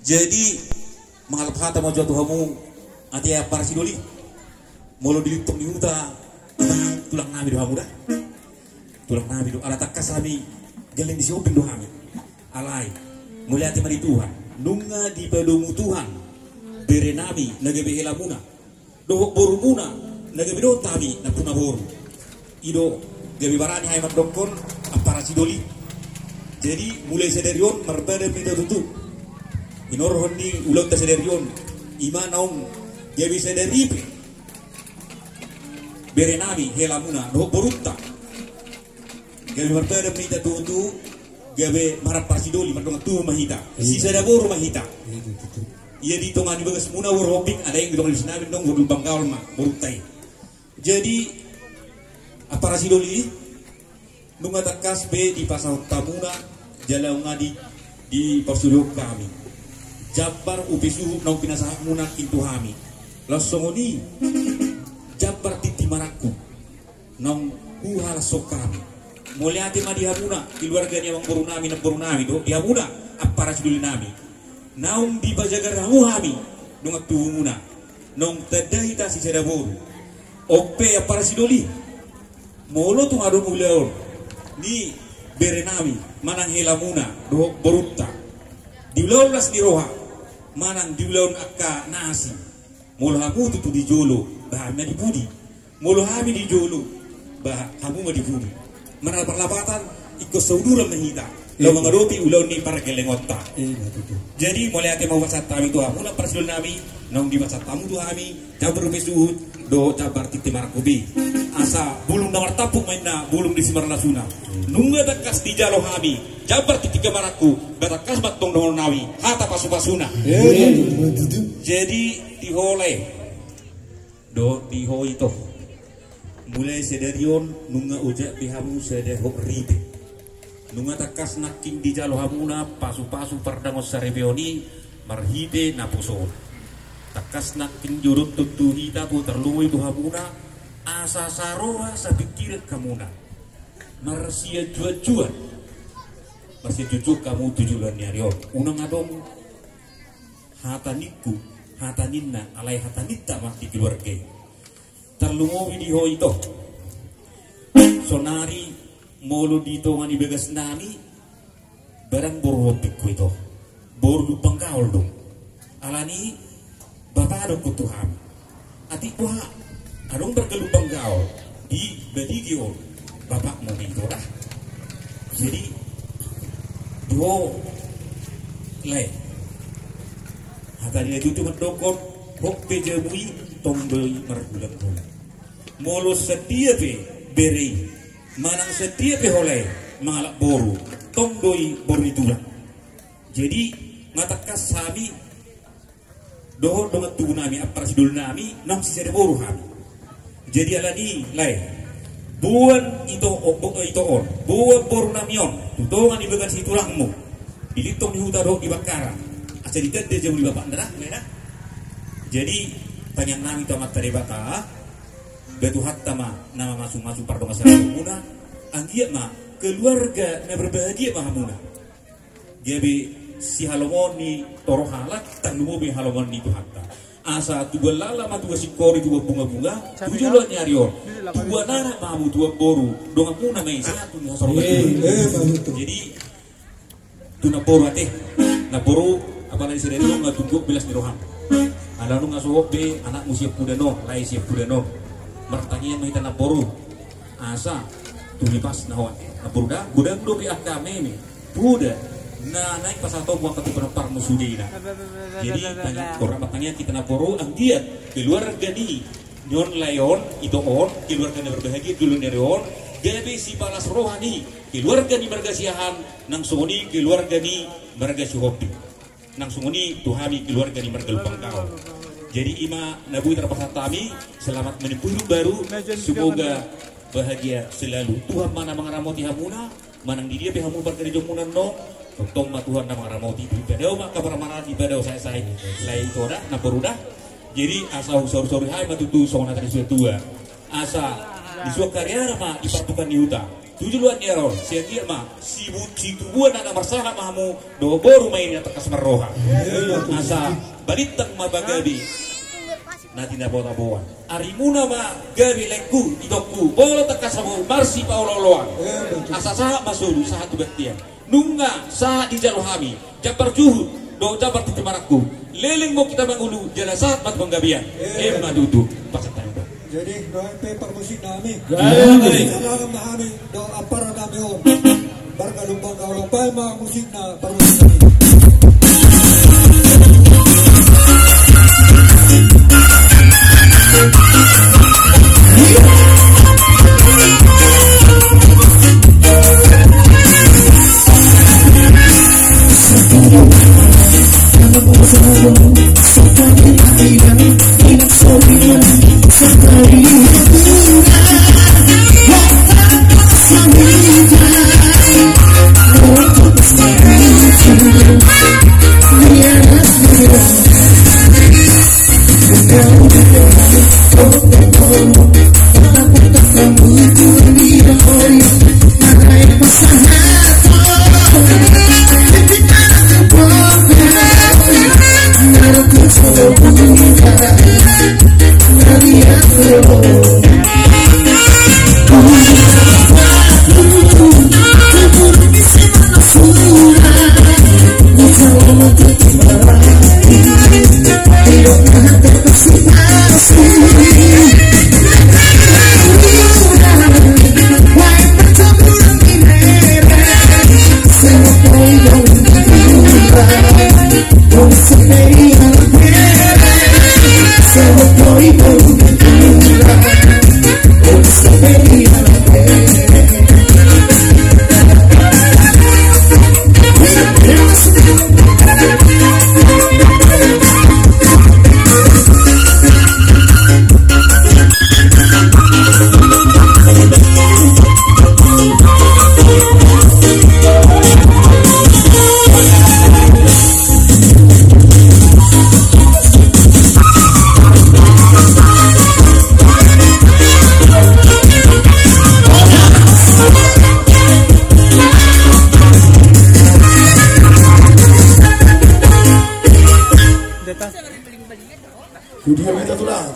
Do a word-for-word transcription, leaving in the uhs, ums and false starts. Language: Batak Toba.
Jadi, mangalap hata ma jo tu hamu, ate ampara sidoli. Molo di lintong ni huta, tulang nami do hamu da. Tulang nami do, ala tangkas hami, gelleng di Sihombing do hami. Alai, mauliate ma di Tuhan. Nunga dipadomu Tuhan, bere nami, na gabe helamuna. Dohot borumuna, na gabe dohot hami, nampuna boru. I do, gabe barani hami mandokkon, ampara sidoli. Jadi, mulai sadari on, marpadan ma hita tutu. Hinorhon ni ulaonta sadari on, i ma naung, gabe sadari pe. Bere nami, helamuna, dohot borunta. Gabe marpadan ma hita tutu, gabe marampara sidoli, mardongan tubu ma hita. Iya. Sisada boru ma hita. Iya, tutu. Ia di tonga ni bagasmuna boru Hombing, alai di tonga ni bagasnami nang boru Lumban Gaol ma, borunta i. Jadi, ampara sidoli, nunga tangkas be dipasahat hamuna, jala nunga di, diparsuruhon hami. Jambar upa suhut naung pinasahatmuna nangkin tu hami. Laos songon i, jambar tintin marangkup. Naung huhalashon hami. Mauliate ma di hamuna, keluarga ni amangboru nami, namboru nami, dohot di hamuna, ampara sidoli nami. Naung dipajagar hamu hami, dongan tubumuna. Naung tanda hita sisada boru. On pe ampara sidoli. Molo tung adong ulaon. Ni bere nami, manang helamuna, dohot borunta. Di ulaon las ni roha, manang di ulaon angka na asing. Molo hamu tutu di jolo, ba hami ma di pudi. Molo hami di jolo, ba hamu ma di pudi. Manang parlapatan, ingkon sauduran ma hita. Iya. Laho mangadopi ulaon ni pargellengonta. Iya, tutu. Jadi, mauliate ma hupasahat hami tu hamu, ampara sidoli nami, naung dipasahat hamu tu hami, jambar upa suhut, dohot jambar tintin marangkup i. Asa, bulung na martampuk ma inna, bulung di simarlasuna. Nunga tangkas dijalo hami, jambar tintin marangkup, ba tangkas ma antong dohonon nami, hata pasupasuna. Iya, iya, iya, tutu. Jadi, di ho lae. Dohot di ho ito. Mulai sadari on nunga ojak be hamu sada hot ripe. Nunga tangkas nangkin dijalo hamuna pasupasu pardongan saripeon i marhite naposo on. Tangkas nangkin didokhon tu hita, tarlumobi tu hamuna, asa saroha sapingkiran hamuna. Marsianjuanjuan. Marsianjuanjuan hamu tu joloan ni ari on. Unang adong hata ningku, hata ninna, alai hata ninta ma di keluarga i. Tarlumobi di ho ito. Saonari molo di tonga ni bagasnami, barang boru Hombing ho ito. Boru Lumban Gaol do. Alani bapa do ho tu hami. Atik boha, adong marga Lumban Gaol di Balige on, bapakmu ma ito da. Jadi, di ho lae. Hata ni na tutu mandok, hot pe jabu i, tong do i marbulanbulan. Molo sadia pe bere i, manang sadia pe ho lae mangalap boru, tong do i boru ni tulang. Jadi, nunga tangkas hami dohot dongan tubu nami, ampara sidoli nami, naung sisada boru hami. Jadi alani i, lae, boan ito, o, bo, ito on, boan boru nami on tu tonga ni bagas ni tulangmu, di lintong ni huta dohot di Bangkaran. Asa ditanda jabu ni bapakna da, lae da. Jadi, tangiang nami tu Amanta Debata, ba Tuhanta ma na mamasumasu pardongan saripeonmuna, anggiat ma keluarga na berbahagia ma hamuna. Gabe sihalomoan ni toro halak, tarlumobi halomoan ni Tuhanta. Asa tubuan lala ma tubuan singkoru, tubuan bungabunga tu joloan ni ari on. Tubuan anak ma hamu, tubuan boru, donganmuna ma i sahat tu hasoruan. Eh, eh, betul. Jadi, tu namboru ate, namboru, apalagi sadari on nunga tung gok belas ni roham. Ala nunga so hot be anakmu sian pudaon on, lae sian pudaon on. Martangiang ma hita namboru. Asa, tu hipasna ho ate. Namboru da, godang dope angka meme. Poda, na naeng pasahatonmu angka tu panamparmu sudena. Jadi, tangi-, ora martangiang hita namboru, anggiat keluarga ni, ni on lae on, ito on, keluarga na berbahagia di joloan ni ari on, gabe sipalas roha ni keluarga ni marga Siahaan, nang songon i keluarga ni marga Sihombing. Nang songon i tu hami keluarga ni marga Lumban Gaol. Jadi i ma na boi tarpasahat hami, selamat menempuh hidup baru, semoga bahagia selalu. Tuhan ma na mangaramoti hamuna, manang di dia pe hamu parkarejoanmuna annon, tongtong ma Tuhan na mangaramoti. Dipadao ma angka parmaraan, dipadao sae-sae. Lae ito da, namboru da. Jadi asa husaur-sauri hami ma tutu songon hata ni situa-tua. Asa disuang hariara ma di partukkoan ni huta. Tu joloan ni ari on, sian dia ma, sibu-, situbuan anak marsahat ma hamu, dohot boru ma i na tangkas marroha. Asa balintang ma pagabe na tinabotaboan. Arimuna ma gabe laengku, itongku, molo tangkas hamu marsipaolooloan. Asa sahat ma solu, sahat tu bontean. Nunga sahat dijalo hami, jambar juhut dohot jambar tintin marangkup. Leleng ma hita mangolu, jala sahat ma tu panggabean. Emma tutu. Pasahat hami. Jadi, dohot pe parmusiknami. Jadi, salam ma hami dohot amparan nami on. Marga Lumban Gaol, baen ma musikna parmusiknami. Sudah, minta tulang.